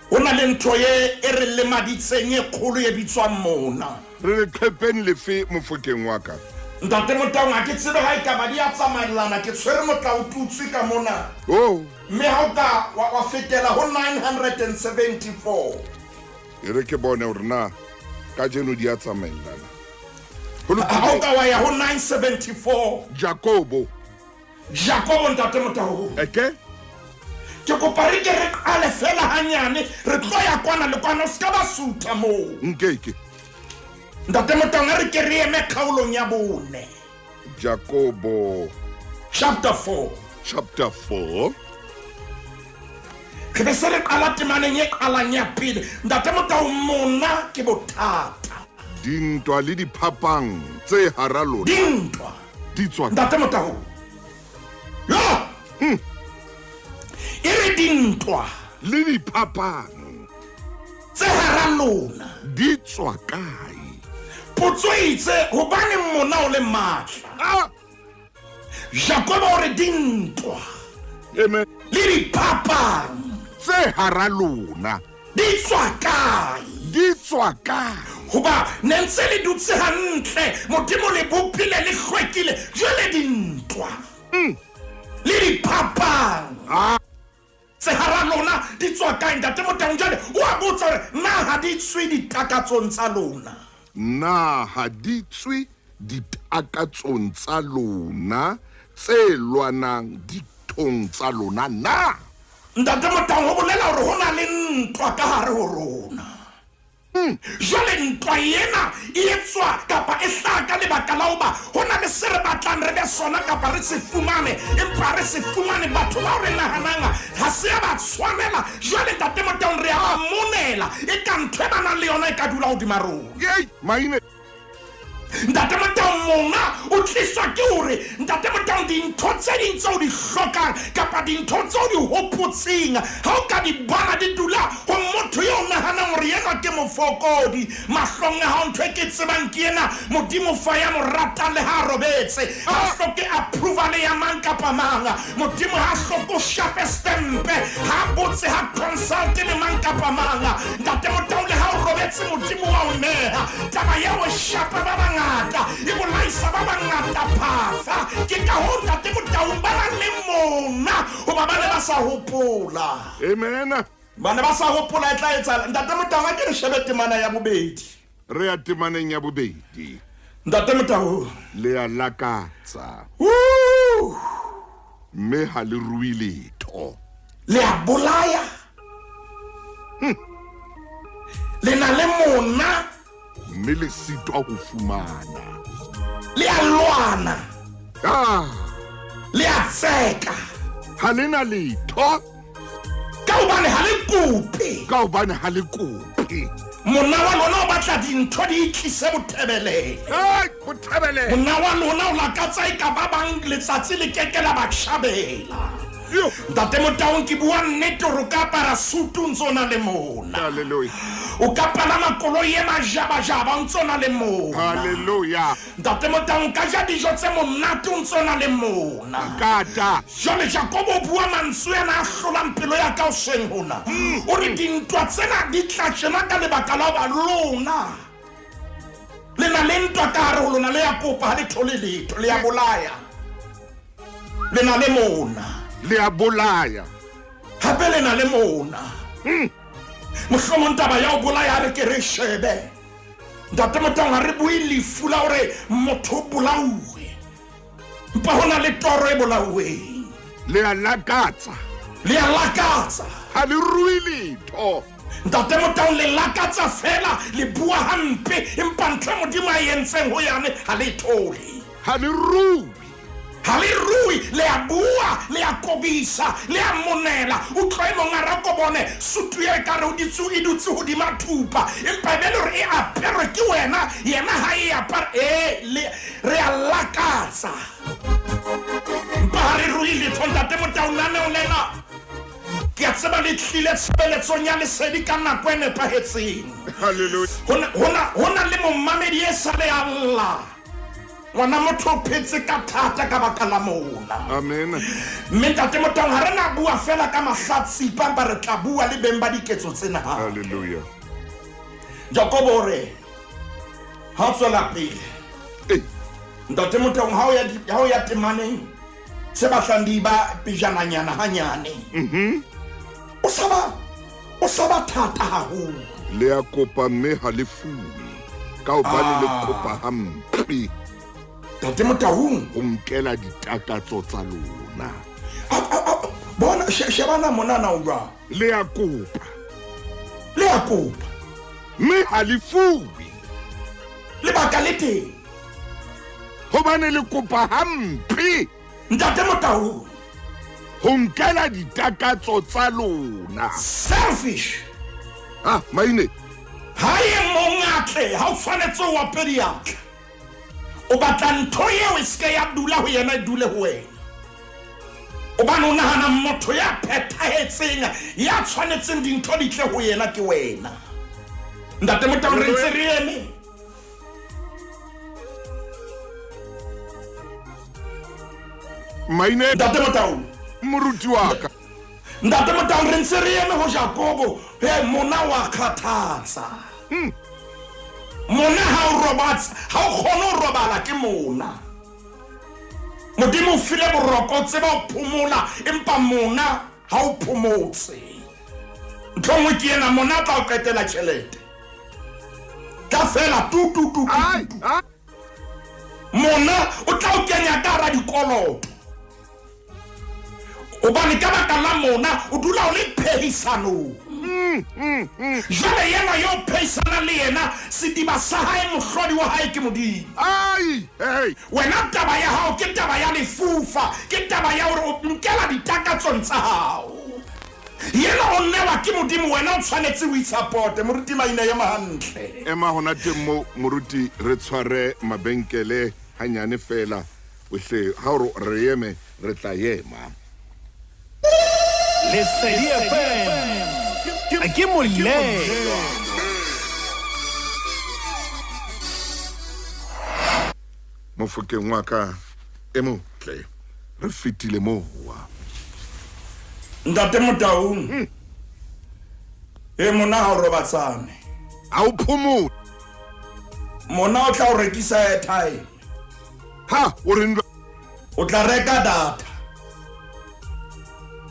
[SPEAKER 4] ho na le ntho e e re lemaditseng e kgolo e bitswang mona.
[SPEAKER 2] Re leqhepeng lefe mofokeng wa ka?
[SPEAKER 4] Ntate Motaung, ha ke tsebe ha ekaba di a tsamaellana, ke tshwere motla o tutswe ka mona.
[SPEAKER 2] Oh.
[SPEAKER 4] Mme ha o ka wa fetela ho 974.
[SPEAKER 2] E re ke bone hore na kajeno di a tsamaellana.
[SPEAKER 4] Ha o ka wa ya ho 974.
[SPEAKER 2] Jakobo.
[SPEAKER 4] Jakobo ntate Motau.
[SPEAKER 2] Eke?
[SPEAKER 4] Ke kopa re ke re qale fela hanyane, re tlo ya kwana le kwana, o se ka ba sutha moo.
[SPEAKER 2] Nkeke.
[SPEAKER 4] Ntate Motau, a re ke re eme kgaolong ya bone.
[SPEAKER 2] Jakobo.
[SPEAKER 4] Chapter 4.
[SPEAKER 2] Chapter 4.
[SPEAKER 4] Re be se re qala temaneng e qalang ya pele. Ntate Motau, mona ke bothata.
[SPEAKER 2] Dintwa le diphapang tse hara lona.
[SPEAKER 4] Dintwa.
[SPEAKER 2] Di tswa.
[SPEAKER 4] Ntate Motau. Yo! E re dintwa
[SPEAKER 2] le diphapang
[SPEAKER 4] tse hara lona
[SPEAKER 2] di tswa kae?
[SPEAKER 4] Potso itse hobane mona o le matla.
[SPEAKER 2] Ah!
[SPEAKER 4] Jakobo o re dintwa
[SPEAKER 2] Amen.
[SPEAKER 4] le diphapang
[SPEAKER 2] tse hara lona
[SPEAKER 4] di tswa kae?
[SPEAKER 2] Di tswa kae?
[SPEAKER 4] Hoba ne ntse le dutse hantle, Modimo le bopile le hlwekile, jwale dintwa le diphapang tse hara lona di tswa kae? Ntate Motau jwale o a botsa hore na ha di tswe ditakatsong tsa lona?
[SPEAKER 2] Na ha di tswe ditakatsong tsa lona tse lwanang dithong tsa lona na?
[SPEAKER 4] Ntate Motau, ho bolela hore ho na le ntwa ka hare ho rona. Jwale ntwa ena e etswa kapa e hlaha ka lebaka la hoba ho na le se re batlang re be sona kapa re se fumane, empa re se fumane. Batho bao re nahanang ha se ya ba tshwanela. Jwale ntate Motau, re a ba monela, e ka ntho e ba nang le yona e ka dula hodima rona.
[SPEAKER 2] Yei, maine.
[SPEAKER 4] Ntate Motau, mona o tliswa ke hore ntate Motau, dintho tse ding tseo di hlokang kapa dintho tseo di hopotseng ha o ka di bona di dula ho motho eo nahanang hore yena ke mofokodi mahlong a hao. Ntho e ke tsebang ke ena, Modimo fa ya mo rata le ha robetse, ha hloke approval ya mang kapa mang. Modimo ha hloke o shape stempe, ha botse, ha consult le mang kapa mang. Ntate Motau, le ha o robetse Modimo wa o neha taba ya o shapa ba bangata, e bolaisa ba bangata phafa. Ke ka hoo ntate Motau ba nang le mona hoba ba ne ba sa hopola.
[SPEAKER 2] Amen.
[SPEAKER 4] Ba ne ba sa hopola e tla etsahala. Ntate Motau, a ke re shebe temana ya bobedi.
[SPEAKER 2] Re ya temaneng ya bobedi.
[SPEAKER 4] Ntate Motau,
[SPEAKER 2] le a lakatsa mme ha le rue letho.
[SPEAKER 4] Le a bolaya. Le na le mona
[SPEAKER 2] mme le sitwa ho fumana.
[SPEAKER 4] Le a lwana. Le a tseka.
[SPEAKER 2] Ha le na letho.
[SPEAKER 4] Ka hobane ha le kope.
[SPEAKER 2] Ka hobane ha le kope.
[SPEAKER 4] Monna wa lona o batla dintho di itlise bothebelele.
[SPEAKER 2] Hey, bothebelele.
[SPEAKER 4] Monna wa lona o lakatsa e ka ba bang letsatsi le keke la ba tjhabela. Ntate Motau, ke bua nnete hore o ka apara sutu o ntso na le mona.
[SPEAKER 2] Hallelujah.
[SPEAKER 4] O ka palama koloi e majabajaba o ntso na le mona.
[SPEAKER 2] Hallelujah.
[SPEAKER 4] Ntate Motau, o ka ja dijo tse monate o ntso na le mona.
[SPEAKER 2] Kata.
[SPEAKER 4] Jwale Jakobo o bua mantswe ana a hlolang pelo ya ka hoseng hona. O re dintwa tsena di tla tjena ka lebaka la hoba lona le na le ntwa ka hare ho lona, le ya kopa ha le thole letho, le ya bolaya. Le na le mona.
[SPEAKER 2] Le a bolaya.
[SPEAKER 4] Hape le na le mona. Mohlomong taba ya ho bolaya re ke re shebe. Ntate Motau, ha re bue lefu la hore motho o bolauwe, empa ho na le toro e bolauweng.
[SPEAKER 2] Le a lakatsa.
[SPEAKER 4] Le a lakatsa.
[SPEAKER 2] Ha le rue letho.
[SPEAKER 4] Ntate Motau, le lakatsa fela, le bua hampe, empa ntho e Modimo a e entseng ho yane ha le e thole.
[SPEAKER 2] Ha le rue.
[SPEAKER 4] Ha le rue, le a bua, le a kobisa, le a monela. Utlwa e mong a re ko bone sutu e ka re o ditse e dutse hodima thupa, empa e be le hore e aperwe ke wena, yena ha e apare. Re a lakatsa, empa ha re rue letho. Ntate Motau, naneo lena ke a tseba le tlile tshebeletsong ya lesedi ka nako e nepahetseng.
[SPEAKER 2] Hallelujah.
[SPEAKER 4] Ho na le momamedi e sa le a lla. Ngwana motho o phetse ka thata ka baka la mona.
[SPEAKER 2] Amen.
[SPEAKER 4] Mme ntate Motau, ha re na bua fela ka mahlatsipa, empa re tla bua le beng ba diketso tsena.
[SPEAKER 2] Hallelujah.
[SPEAKER 4] Jakobo o re ha o tswela pele. Ntate Motau, ha o ya temaneng tse batlang di ba pejananyana hanyane. O saba thata haholo.
[SPEAKER 2] Le a kopa mme ha le fuwe, ka hobane le kopa hampe.
[SPEAKER 4] Ntate Motau,
[SPEAKER 2] ho nkela ditakatso tsa lona. lona.
[SPEAKER 4] Bona shebana monana o jwang.
[SPEAKER 2] Le a kopa.
[SPEAKER 4] Le a kopa.
[SPEAKER 2] Mme ha le fuwe.
[SPEAKER 4] Lebaka le teng.
[SPEAKER 2] Hobane le kopa hampe.
[SPEAKER 4] Ntate Motaung.
[SPEAKER 2] Ho nkela ditakatso tsa lona.
[SPEAKER 4] Selfish.
[SPEAKER 2] Ah, Maine.
[SPEAKER 4] Ha e mong a tle, ha o tshwanetse o ope diatla. O batla ntho eo e seke ya dula ho yena, e dule ho wena. Hobane o nahana motho ya phethahetseng, ya tshwanetseng dintho di tle ho yena ke wena. Ntate Motaung, re ntse re eme.
[SPEAKER 2] Maine.
[SPEAKER 4] Ntate Motaung.
[SPEAKER 2] Moruti wa ka.
[SPEAKER 4] Ntate Motaung, re ntse re eme ho Jakobo. He, mona wa kgathatsa. Mona ha o robatsa, ha o kgone ho robala ke mona. Modimo o file boroko, tseba ho phomola, empa mona ha o phomotse. Ntho nngwe ke ena, mona o tla o qetela tjhelete. Tla fela tu tu tu tu. Mona o tla o kenya ka hara dikoloto. Hobane ka baka la mona o dula o le phehisanong. Jwale yena yo phehisanang le yena, sediba sa hae, mohlodi wa hae ke Modimo.
[SPEAKER 2] Ai, hey.
[SPEAKER 4] Wena taba ya hao ke taba ya lefufa, ke taba ya hore o nkela ditakatsong tsa hao. Yena o newa ke Modimo, wena o tshwanetse o itsupporte. Moruti Maine, ema hantle.
[SPEAKER 2] Ema hona teng mo, moruti, re tshware mabenkele hanyane fela. O hle, ha o re eme, re tla ema.
[SPEAKER 3] Lesedi FM ke molelo.
[SPEAKER 2] Mofokeng wa ka e motle, re fetile mowa.
[SPEAKER 4] Ntate Motaung, e mona ha o robatsane.
[SPEAKER 2] Ha o phomole.
[SPEAKER 4] Mona o tla o rekisa airtime.
[SPEAKER 2] Ha, o reng?
[SPEAKER 4] O tla reka data.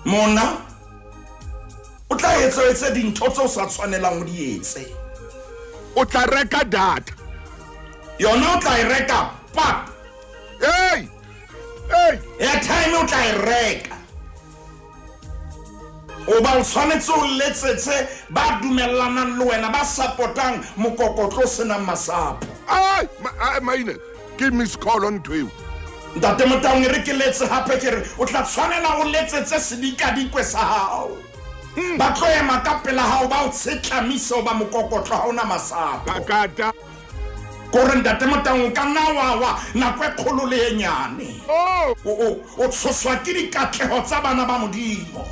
[SPEAKER 4] Mona o tla etsa etse dintho tse o sa tshwanelang ho di etse.
[SPEAKER 2] O tla reka data.
[SPEAKER 4] Yona o tla e reka pap.
[SPEAKER 2] Hey! Hey!
[SPEAKER 4] Airtime o tla e reka. O ba o tshwanetse o letsetse ba dumellanang le wena, ba supportang mokokotlo o senang masapo.
[SPEAKER 2] Ai, Maine, ke miss call ntho eo.
[SPEAKER 4] Ntate Motaung, re ke letse hape ke re o tla tshwanela o letsetse sedikadikwe sa hao. Ba tlo ema ka pela hao, ba o tshetlamise hoba mokokotlo ha ona masapo.
[SPEAKER 2] Bakata.
[SPEAKER 4] Kore Ntate Motaung, o ka nna wa wa nako e kgolo le e nyane. O tshoswa ke dikatleho tsa bana ba Modimo.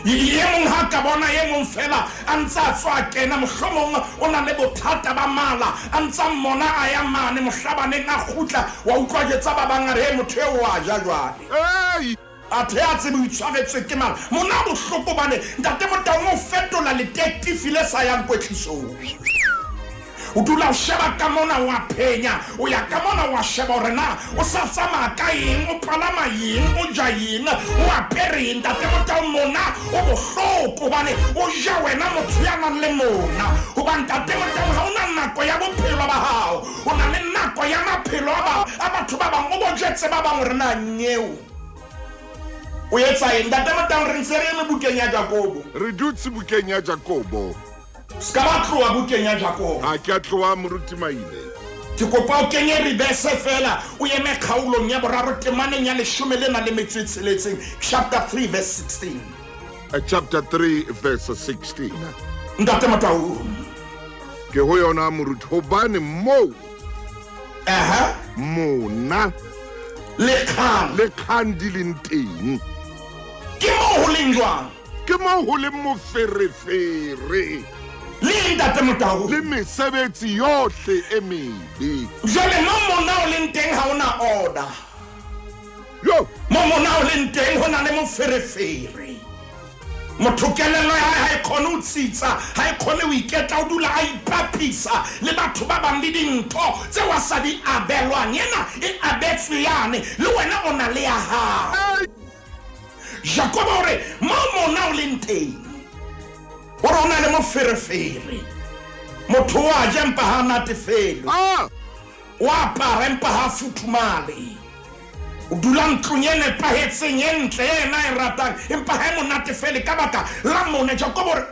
[SPEAKER 4] E mong ha ka bona e mong fela a ntse a tswa kena, mohlomong o na le bothata ba mala, a ntsa mmona a ya mane mohlabaneng a kgutla, wa utlwa jetsa ba bang a re, he, motho eo wa ja jwale. Athe a tsebe o itshwaretswe ke mala. Mona bohloko bane Ntate Motaung o fetola letektifi le sa yang kwetlisong. O dula o sheba ka mona, wa phenya, o ya ka mona wa sheba hore na o sa tsamaya ka eng, o palama eng, o ja eng, o apere eng. Ntate Motaung, mona o bohloko hobane o ja wena motho ya nang le mona. Hobane Ntate Motaung, ha ona nako ya bophelo ba hao, o na le nako ya maphelo a batho ba bang. O bo jwetse ba bang hore na nyeo o etsa eng. Ntate Motaung, re ntse re eme bukeng ya Jakobo.
[SPEAKER 2] Re dutse bukeng ya Jakobo.
[SPEAKER 4] Ska ba tloha bukeng ya Jakobo.
[SPEAKER 2] Ha ke a tloha, moruti Maine.
[SPEAKER 4] Ke kopa o kenye ribese fela, o eme kgaolong ya boraro temaneng ya 16, chapter 3 verse 16.
[SPEAKER 2] Chapter 3 verse 16.
[SPEAKER 4] Ntate Motaung.
[SPEAKER 2] Ke ho yona moruti, hobane moo mona
[SPEAKER 4] le kgang,
[SPEAKER 2] le kgang di leng teng.
[SPEAKER 4] Ke moo ho leng jwang?
[SPEAKER 2] Ke moo ho leng moferefere.
[SPEAKER 4] Le Ntate Motaung.
[SPEAKER 2] Le mesebetsi yohle e mebe.
[SPEAKER 4] Jwale mo mona o leng teng ha ona order.
[SPEAKER 2] Yo.
[SPEAKER 4] Mo mona o leng teng ho na le moferefere. Motho kelello ya hae ha e kgone ho tsitsa, ha e kgone ho iketla, o dula a ipapisa le batho ba bang le dintho tseo a sa di abelwang. Yena e abetswe yane, le wena o na le ya hao. Jakobo o re mo mona o leng teng, o re o na le moferefere. Motho wa ja empa ha natefelwe. O apara empa ha futhumale. O dula ntlong e nepahetseng e ntle e ena e ratang, empa ha e monate fele ka baka la mona. Jakobo re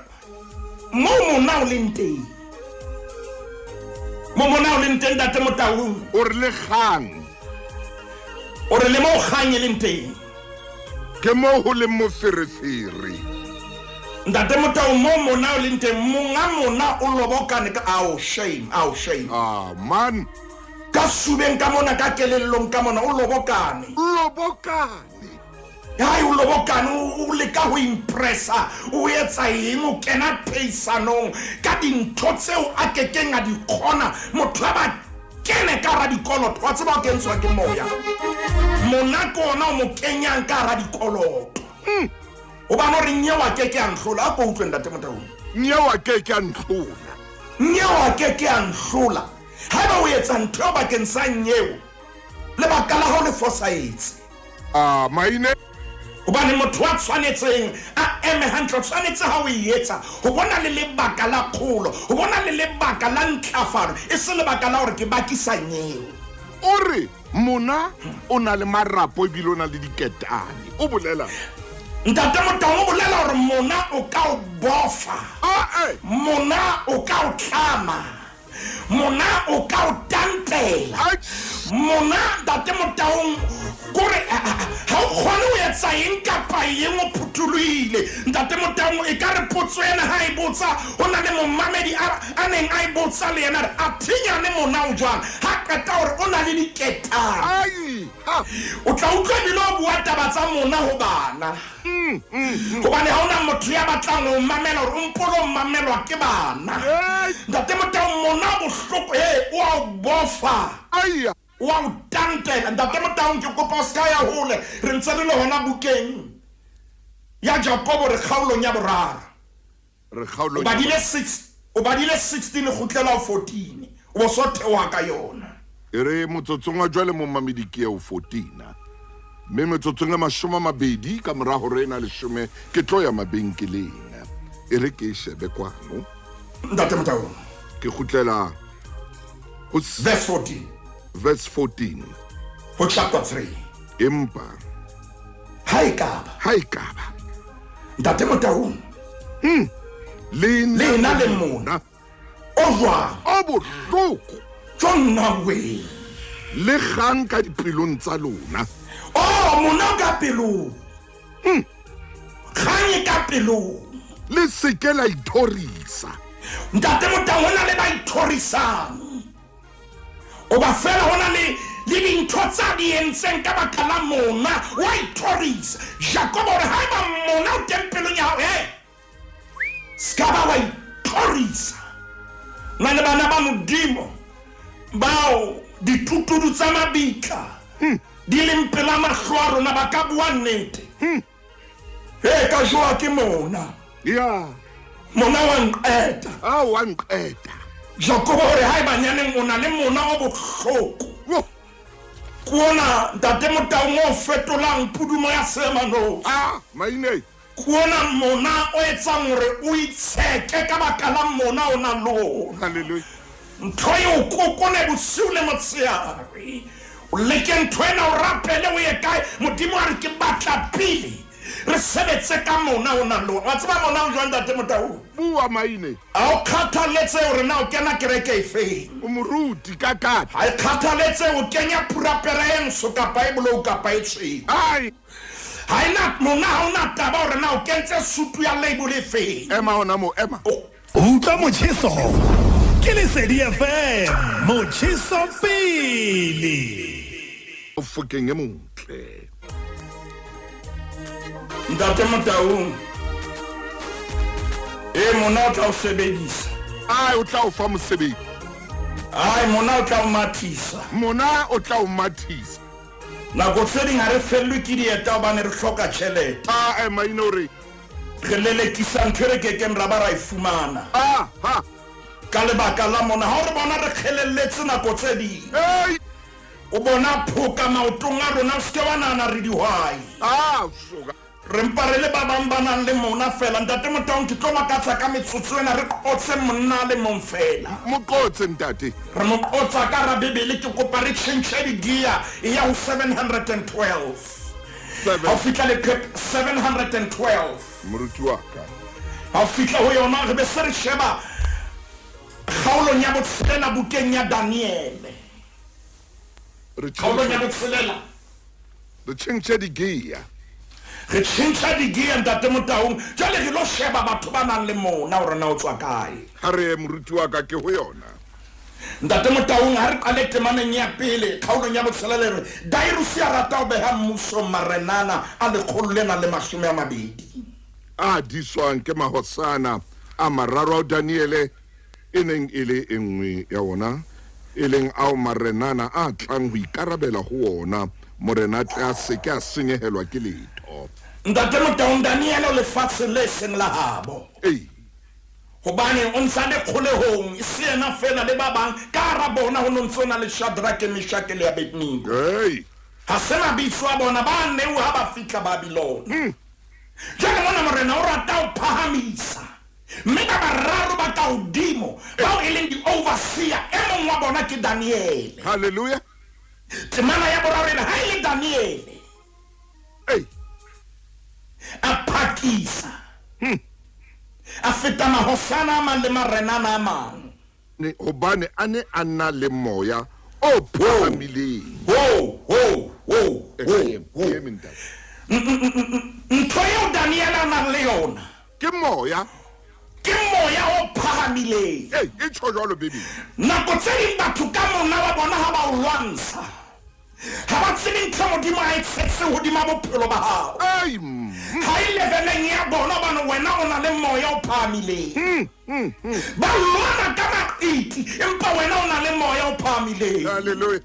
[SPEAKER 4] mo mona o leng teng, mo mona o leng teng, Ntate Motaung.
[SPEAKER 2] O re le kgang.
[SPEAKER 4] O re le mo kgang e leng teng,
[SPEAKER 2] ke mo ho leng moferefere.
[SPEAKER 4] Ntate Motaung, mo mona o leng teng, monga mona o lobokane ka ao, shame, ao, shame.
[SPEAKER 2] Ah man.
[SPEAKER 4] Ka subeng ka mona, ka kelellong ka mona, o lobokane.
[SPEAKER 2] Lobokane.
[SPEAKER 4] Hai, o lobokane, o leka ho impressa, o etsa eng, o kena peisanong ka dintho tseo a kekeng a di kgona. Motho a ba kene ka hara dikoloto, wa tseba o kentshwa ke moya. Mona ke ona o mo kenyang ka hara dikoloto. Hobane o re nyeo a keke a nhlola. A ko utlwe, Ntate Motaung.
[SPEAKER 2] Nyeo a keke a nhlola.
[SPEAKER 4] Nyeo a keke a nhlola. Haeba o etsa ntho eo bakeng sa nyeo, lebaka la hao le fosahetse.
[SPEAKER 2] Ah, maine.
[SPEAKER 4] Hobane motho a tshwanetseng a eme hantle, o tshwanetse ha o e etsa ho bona le lebaka la kgolo, ho bona le lebaka la ntlafalo, e se lebaka la hore ke bakisa nyeo.
[SPEAKER 2] O re mona o na le marapo ebile o na le diketane. O bolela.
[SPEAKER 4] Ntate Motaung, o bolela hore mona o ka o bofa.
[SPEAKER 2] Ah, eh.
[SPEAKER 4] Mona o ka o tlama. Mona o ka o tantela. Mona, Ntate Motaung, kore ha o kgone ho etsa eng kapa eng, o phuthulohile. Ntate Motaung, e ka re potso ena ha e botsa, ho na le momamedi a neng a e botsa le yena, re a thinyane mona o jwang, ha qeta hore o na le diketane. O tla utlwa ebile o bua taba tsa mona ho bana, hobane ha ona motho ya batlang ho mamela hore o mpolo o mamelwa ke bana. Ntate Motaung, mona o bohloko, e o a o bofa, o a o tantela. Ntate Motaung, ke kopa o se ka ya hole, re ntse re le hona bukeng ya Jakobo, re kgaolong ya boraro.
[SPEAKER 2] Re kgaolong
[SPEAKER 4] O badile 6, o badile 16, kgutlela ho 14, o bo so theoha ka yona.
[SPEAKER 2] E re motsotsong wa jwale momamedi ke eo 14, mme metsotsong e 20 ka mora hore ena 10 ke tlo ya mabenkeleng. E re ke e shebe kwano.
[SPEAKER 4] Ntate Motaung.
[SPEAKER 2] Ke kgutlela ho
[SPEAKER 4] verse 14.
[SPEAKER 2] Verse 14.
[SPEAKER 4] Ho chapter 3.
[SPEAKER 2] Empa
[SPEAKER 4] ha e kaba,
[SPEAKER 2] ha e kaba,
[SPEAKER 4] Ntate Motaung,
[SPEAKER 2] le
[SPEAKER 4] le na le mona o jwang,
[SPEAKER 2] o bohloko,
[SPEAKER 4] tjo nna we,
[SPEAKER 2] le kgang ka dipelong tsa lona.
[SPEAKER 4] O mona ka pelong, kgang e ka pelong.
[SPEAKER 2] Le se ke la ithorisa.
[SPEAKER 4] Ntate Motaung, ho na le ba ithorisang. O ba fela ho na le le dintho tsa di entseng ka baka la mona, wa ithorisa. Jakobo o re haeba mona o teng pelong ya hao, e se ka ba wa ithorisa. Na le bana ba Modimo bao ditutudu tsa mabitla di leng pela mahlo a rona ba ka bua nnete. E ka jowa ke mona.
[SPEAKER 2] Ya.
[SPEAKER 4] Mona wa nqeta.
[SPEAKER 2] A wa nqeta.
[SPEAKER 4] Jakobo hore haeba nyaneng o na le mona o bohloko.
[SPEAKER 2] Wo.
[SPEAKER 4] Ke ona Ntate Motaung o fetolang pudumo ya seemanosi.
[SPEAKER 2] Ah, maine.
[SPEAKER 4] Ke ona mona o etsang hore o itsheke ka baka la mona o nang le ona.
[SPEAKER 2] Hallelujah.
[SPEAKER 4] Ntho e o kokone bosiu le motshehare. O leke ntho ena, o rapele, o ye kae. Modimo a re ke batla pele re sebetse ka mona o nang le ona. Wa tseba mona o jwang, Ntate Motaung?
[SPEAKER 2] Bua maine.
[SPEAKER 4] Ha o kgathaletse hore na o kena kereke efeng.
[SPEAKER 2] O moruti ka kata.
[SPEAKER 4] Ha e kgathaletse o kenya purapera e ntsho kapa e bolou kapa e tshweu.
[SPEAKER 2] Ai.
[SPEAKER 4] Ha e na mona, ha o na taba hore na o kentse sutu ya label e feng.
[SPEAKER 2] Ema hona moo, ema.
[SPEAKER 3] Utlwa motjheso ke Lesedi FM, motjheso pele.
[SPEAKER 2] O fokeng e motle.
[SPEAKER 4] Ntate Motaung, e mona o tla o sebedisa.
[SPEAKER 2] Ai, o tla o fa mosebetsi.
[SPEAKER 4] Ai, mona o tla o mathisa.
[SPEAKER 2] Mona o tla o mathisa.
[SPEAKER 4] Nako tse ding ha re fellwe ke dieta hobane re hloka tjhelete.
[SPEAKER 2] Ah, maine o re
[SPEAKER 4] re lelekisa ntho e re kekeng ra ba ra e fumana.
[SPEAKER 2] Ah, ha.
[SPEAKER 4] Ka lebaka la mona, ha o re bona re kgelelletse nako tse ding.
[SPEAKER 2] Hey!
[SPEAKER 4] O bona phoka maotong a rona, o se ke wa nahana re dihwai.
[SPEAKER 2] Ah, soka.
[SPEAKER 4] Re mpa re le ba bang ba nang le mona fela. Ntate Motaung, ke tlo makatsa ka metsotso ena re qotse monna a le mong fela.
[SPEAKER 2] Mo qotse, ntate.
[SPEAKER 4] Re mo qotsa ka hara Bibele. Ke kopa re tjhentjhe di-gear e ya ho 712. Ha o fihla leqephe 712.
[SPEAKER 2] Moruti wa ka.
[SPEAKER 4] Ha o fihla ho yona re be se re sheba kgaolong ya botshelela bukeng ya Daniele. Kgaolong ya botshelela.
[SPEAKER 2] Re tjhentjhe di-gear.
[SPEAKER 4] Re tjhentjha di-gear, Ntate Motaung. Jwale re lo sheba batho ba nang le mona hore na o tswa kae.
[SPEAKER 2] Ha re ye, moruti wa ka, ke ho yona.
[SPEAKER 4] Ntate Motaung, ha re qale temaneng ya pele, kgaolong ya botshelela e re, Dairuse a rata ho beha mmusong marenana a 120.
[SPEAKER 2] A diswang ke mahosana a mararo ao Daniele e neng e le e nngwe ya wona, e leng ao marenana a tlang ho ikarabela ho wona, morena a tle a se ke a senyehelwa ke letho.
[SPEAKER 4] Ntate Motaung, Daniele o lefatsheng le seng la habo.
[SPEAKER 2] Ei.
[SPEAKER 4] Hobane o ntse a le kgolehong, e se yena feela, le ba bang ka hara bona ho no ntse ho na le Shadrake, Meshake le Abednego.
[SPEAKER 2] Ei.
[SPEAKER 4] Ha se mabitso a bona, ba a neuwa ha ba fihla Babilona. Jwale mona morena o rata ho phahamisa. Mme ba bararo ba ka hodimo, bao e leng di-overseer, e mong wa bona ke Daniele.
[SPEAKER 2] Hallelujah.
[SPEAKER 4] Temana ya boraro e re, ha e le Daniele,
[SPEAKER 2] Ei.
[SPEAKER 4] a phakisa, a feta mahosana a mang le marenana a mang.
[SPEAKER 2] Ne, hobane a ne a na le moya o phahamileng.
[SPEAKER 4] Ho, ho, ho, ho,
[SPEAKER 2] E, ke eme,
[SPEAKER 4] ho.
[SPEAKER 2] ke eme, ntate.
[SPEAKER 4] Ntho eo Daniele a nang le yona.
[SPEAKER 2] Ke moya.
[SPEAKER 4] Ke moya o phahamileng.
[SPEAKER 2] Ei, e tjho jwalo Bibele.
[SPEAKER 4] Nako tse ding batho ka mona wa bona ha ba o lwantsha, ha ba tsebe ntho Modimo a e tshetseng hodima bophelo ba hao.
[SPEAKER 2] Ei, mm.
[SPEAKER 4] Ha e leveleng ya bona hobane wena o na le moya o phahamileng. Ba lwana ka maqiti, empa wena o na le moya o phahamileng.
[SPEAKER 2] Hallelujah.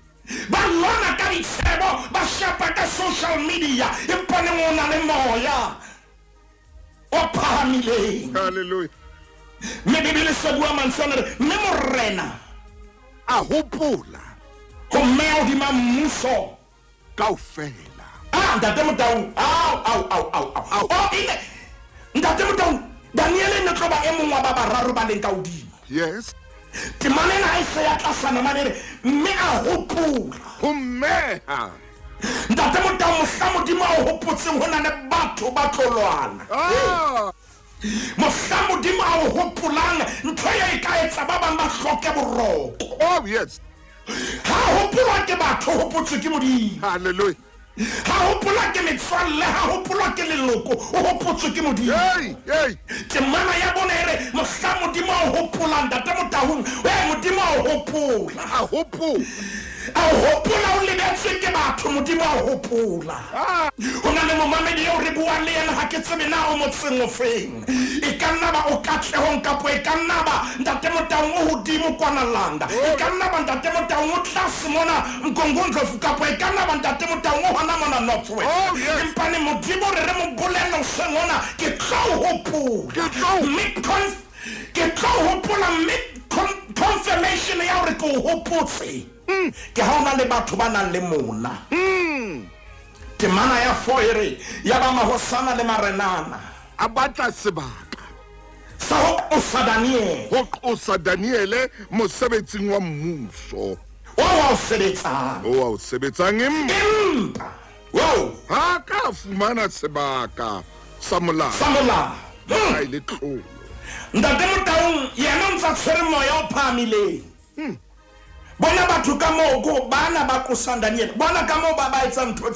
[SPEAKER 4] Ba lwana ka ditshebo, ba shapa ka social media, empa neng o na le moya o phahamileng.
[SPEAKER 2] Hallelujah.
[SPEAKER 4] Mme Bibele se bua mantswe ana re, mme morena
[SPEAKER 2] a hopola
[SPEAKER 4] ho mmeha hodima mmuso
[SPEAKER 2] kaofela.
[SPEAKER 4] Ah, Ntate Motaung, au, au, au, au, au.
[SPEAKER 2] Au.
[SPEAKER 4] Oh, ine, Ntate Motaung, Daniele ne tlo ba e mong wa ba bararo ba leng ka hodimo.
[SPEAKER 2] Yes.
[SPEAKER 4] Temana ena ha e se ya tlasana mane e re, mme a hopola.
[SPEAKER 2] Ho mmeha.
[SPEAKER 4] Ntate Motaung, mohla Modimo a o hopotseng ho na le batho ba tlo lwana.
[SPEAKER 2] Ah.
[SPEAKER 4] Mohla Modimo a o hopolang, ntho eo e ka etsa ba bang ba hloke boroko.
[SPEAKER 2] Oh, yes.
[SPEAKER 4] Ha hopolwa ke batho, hopotswe ke Modimo.
[SPEAKER 2] Hallelujah.
[SPEAKER 4] Ha hopolwa ke metswalle, ha hopolwa ke leloko, o hopotswe ke Modimo.
[SPEAKER 2] Hey, hey.
[SPEAKER 4] Temana ya bone e re, mohla Modimo a o hopolang, Ntate Motaung, hey, Modimo a o hopola.
[SPEAKER 2] A hopola.
[SPEAKER 4] A o hopola o lebetswe ke batho, Modimo a o hopola.
[SPEAKER 2] Ah.
[SPEAKER 4] Ho na le momamedi eo re buang le yena, ha ke tsebe na o motseng o feng. E ka nna ba o Katlehong, kapo e ka nna ba Ntate Motaung o hodimo kwana Landa. E ka nna ba Ntate Motaung o tlase mona Mgungundlovu, kapo e ka nna ba Ntate Motaung o hona mona North West.
[SPEAKER 2] Oh, yes.
[SPEAKER 4] Empa ne Modimo re re mo bolelle hoseng hona, ke tlo o hopola.
[SPEAKER 2] Ke tlo o
[SPEAKER 4] Mme ke tlo o hopola, mme confirmation ya hore ke o hopotse, ke ha o na le batho ba nang le mona. Temana ya 4 e re, ya ba mahosana le marenana
[SPEAKER 2] a batla sebaka
[SPEAKER 4] sa ho qosa Daniele,
[SPEAKER 2] ho qosa Daniele mosebetsing wa mmuso
[SPEAKER 4] o wa o sebetsang,
[SPEAKER 2] o wa o sebetsang,
[SPEAKER 4] empa
[SPEAKER 2] wow, ha ka fumana sebaka sa molao,
[SPEAKER 4] sa molao
[SPEAKER 2] ha e le tlolo.
[SPEAKER 4] Ntate Motaung yena o ntsa tshwere moya o phahamileng. Bona batho ka moo ko bana ba qosang Daniele, bona ka moo ba ba etsang ntho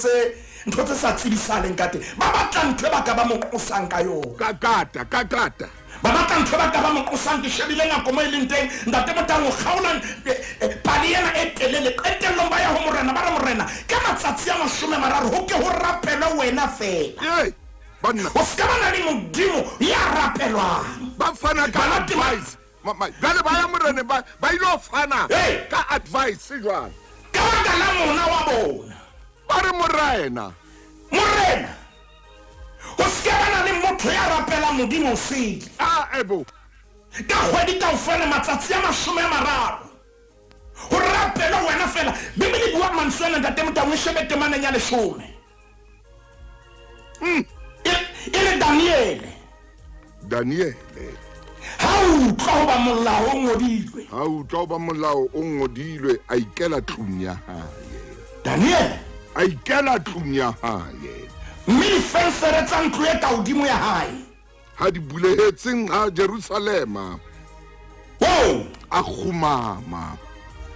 [SPEAKER 4] tse sa tsebisahaleng ka teng. Ba batla ntho e ba ka ba mo qosang ka yona.
[SPEAKER 2] Ka kata, ka kata.
[SPEAKER 4] Ba batla ntho e ba ka ba mo qosang. Ke shebile nako mo e leng teng, Ntate Motaung, o kgaolang pale ena e telele. Qetellong ba ya ho morena, ba re, morena, ka matsatsi a 30 ho ke ho rapelwe wena fela.
[SPEAKER 2] Ee, banna.
[SPEAKER 4] Ho se ka ba na le Modimo ya rapelwang.
[SPEAKER 2] Ba fana ka
[SPEAKER 4] Bana tema-
[SPEAKER 2] advice. Jwale ba ya moreneng, ba ilo fana
[SPEAKER 4] Hey!
[SPEAKER 2] ka advice jwale.
[SPEAKER 4] Ka baka la mona wa bona.
[SPEAKER 2] Ba re morena.
[SPEAKER 4] Morena, ho se ka ba na le motho ya rapelang Modimo o sele.
[SPEAKER 2] Ah, ebo.
[SPEAKER 4] Ka kgwedi kaofela matsatsi a 30. Ho rapelwe wena fela. Bibele e bua mantswe ana, Ntate Motaung, e shebe temaneng ya 10. Daniele.
[SPEAKER 2] Daniele.
[SPEAKER 4] Ha utlwa hoba molao o ngodilwe.
[SPEAKER 2] Ha utlwa hoba molao o ngodilwe, a ikela tlung ya hae.
[SPEAKER 4] Daniele.
[SPEAKER 2] A ikela tlung ya hae.
[SPEAKER 4] Mme difenstere tsa ntlo e ka hodimo ya hae.
[SPEAKER 2] Ha di bulehetse nqa Jerusalema.
[SPEAKER 4] Wow!
[SPEAKER 2] A kgumama.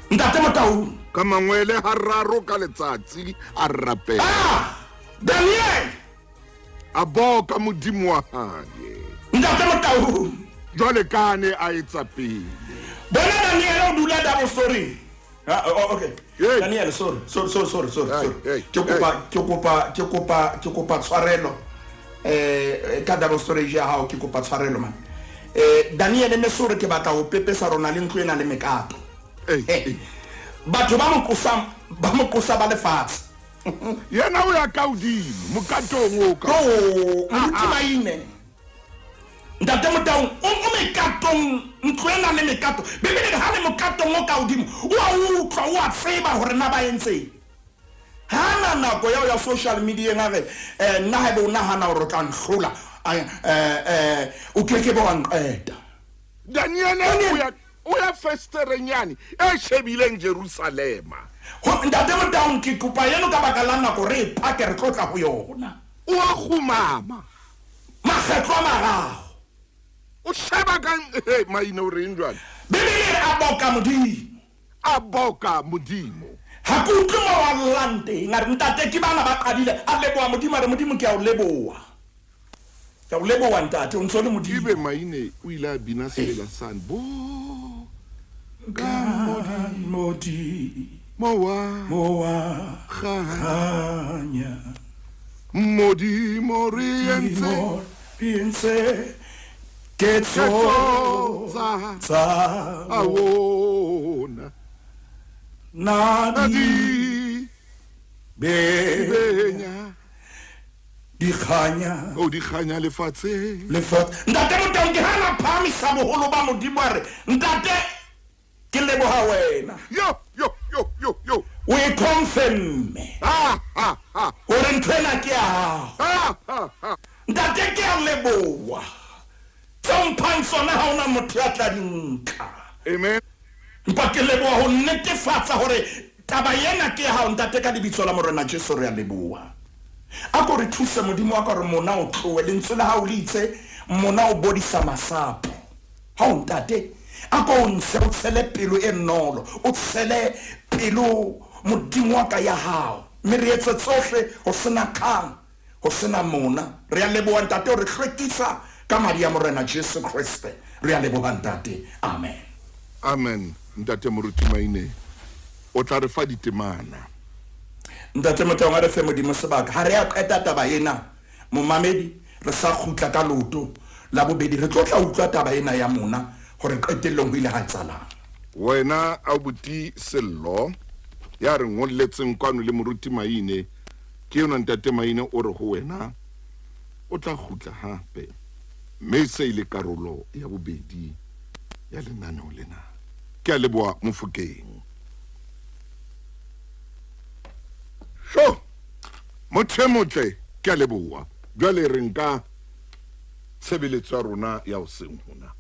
[SPEAKER 4] Ntate Motaung.
[SPEAKER 2] Ka mangwele hararo ka letsatsi a rapela.
[SPEAKER 4] Ah! Daniel!
[SPEAKER 2] A boka Modimo wa hae.
[SPEAKER 4] Ntate Motaung.
[SPEAKER 2] Jwale ka ne a etsa pele.
[SPEAKER 4] Bona Daniel o dula double story. Ah, oh, okay.
[SPEAKER 2] Hey.
[SPEAKER 4] Daniel, sorry, sorry, sorry, sorry, sorry.
[SPEAKER 2] Hey,
[SPEAKER 4] sorry.
[SPEAKER 2] hey,
[SPEAKER 4] Ke kopa, ke kopa, ke kopa, ke kopa tshwarelo. Eh, ka double storage ya hao ke kopa tshwarelo man. Eh, Daniel ne sore ke batla ho pepesa rona le ntlo ena le mekato.
[SPEAKER 2] Hey,
[SPEAKER 4] Eh,
[SPEAKER 2] hey.
[SPEAKER 4] Batho ba mo qosa, ba mo qosa ba lefatshe.
[SPEAKER 2] Yena o ya ka hodimo, mokatong o ka.
[SPEAKER 4] Oh, moruti Maine. Ntate Motaung, o o mekatong, ntlo ena le mekato. Bibele ha le mokatong o ka hodimo, o a utlwa, o a tseba hore na ba entseng. Ha na nako ya ho ya social media a re, nna haebe o nahana hore o tla nhlola, o keke be wa nqeta.
[SPEAKER 2] Daniele o ya festereng yane e shebileng Jerusalema.
[SPEAKER 4] Ntate Motaung, ke kopa eno ka baka la nako re e pake re tlo tla ho yona.
[SPEAKER 2] O a kgumama.
[SPEAKER 4] Makgetlo a mararo.
[SPEAKER 2] O sheba ka, hey, Maine o reng jwale?
[SPEAKER 4] Bibele e a boka Modimo.
[SPEAKER 2] A boka Modimo.
[SPEAKER 4] Ha ke utlwe mo wa llang teng. A re, ntate, ke bana ba qadile. A leboha Modimo, a re, Modimo, ke a o leboha. Ke a o leboha, ntate, o ntso le Modimo.
[SPEAKER 2] Ebe Maine o ile a bina sefela sane. Bo ka
[SPEAKER 4] Modimo.
[SPEAKER 2] Mowa.
[SPEAKER 4] Mowa.
[SPEAKER 2] Kganya.
[SPEAKER 4] Kganya.
[SPEAKER 2] Modimo re entse.
[SPEAKER 4] Modimo re entse ketso
[SPEAKER 2] tsa
[SPEAKER 4] tsa
[SPEAKER 2] awona.
[SPEAKER 4] Na di
[SPEAKER 2] di
[SPEAKER 4] be
[SPEAKER 2] benya.
[SPEAKER 4] Di kganya.
[SPEAKER 2] O di kganya lefatsheng.
[SPEAKER 4] Lefatshe. Ntate Motaung, ke hana phahamisa boholo ba Modimo a re, ntate, ke leboha wena.
[SPEAKER 2] Yo, yo, yo, yo, yo.
[SPEAKER 4] O e confirm-e.
[SPEAKER 2] Ha, ha, ha.
[SPEAKER 4] Hore ntho ena ke ya hao.
[SPEAKER 2] Ha, ha, ha.
[SPEAKER 4] Ntate, ke a leboha. Tseo mphang tsona ha hona motho ya tla di nka.
[SPEAKER 2] Amen.
[SPEAKER 4] Empa ke leboha ho netefatsa hore taba ena ke ya hao, ntate, ka lebitso la Morena Jesu re a leboha. A ko re thuse Modimo wa ka hore mona o tlohe, lentswe la hao le itse mona o bodisa masapo. Ha o ntate, a ko o ntshe, o tshele pelo e nolo, o tshele pelo Modimo wa ka ya hao. Mme re etse tsohle ho sena kgang, ho sena mona. Re a leboha ntate, o re hlwekisa ka madi a Morena Jesu Kriste. Re a leboha ntate. Amen.
[SPEAKER 2] Amen. Ntate Moruti Maine, o tla re fa ditemana.
[SPEAKER 4] Ntate Motaung, a re fe Modimo sebaka. Ha re a qeta taba ena, momamedi, re sa kgutla ka loto la bobedi, re tlo tla utlwa taba ena ya mona hore qetellong ho ile ha etsahalang.
[SPEAKER 2] Wena abuti Sello ya re ngolletseng kwano le Moruti Maine, ke yona ntate Maine o re ho wena o tla kgutla hape, mme se ile karolo ya bobedi ya lenaneo lena. Ke a leboha Mofokeng. Sho, motho e motle, ke a leboha. Jwale re nka tshebeletso ya rona ya hoseng hona.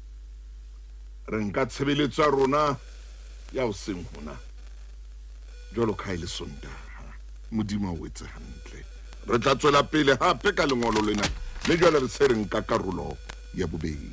[SPEAKER 2] Re nka tshebeletso ya rona ya hoseng hona. Jwalo ka ha e le Sontaha. Modimo a o etse hantle. Re tla tswela pele hape ka lengolo lena. Mme jwale re se re nka karolo ya bobedi.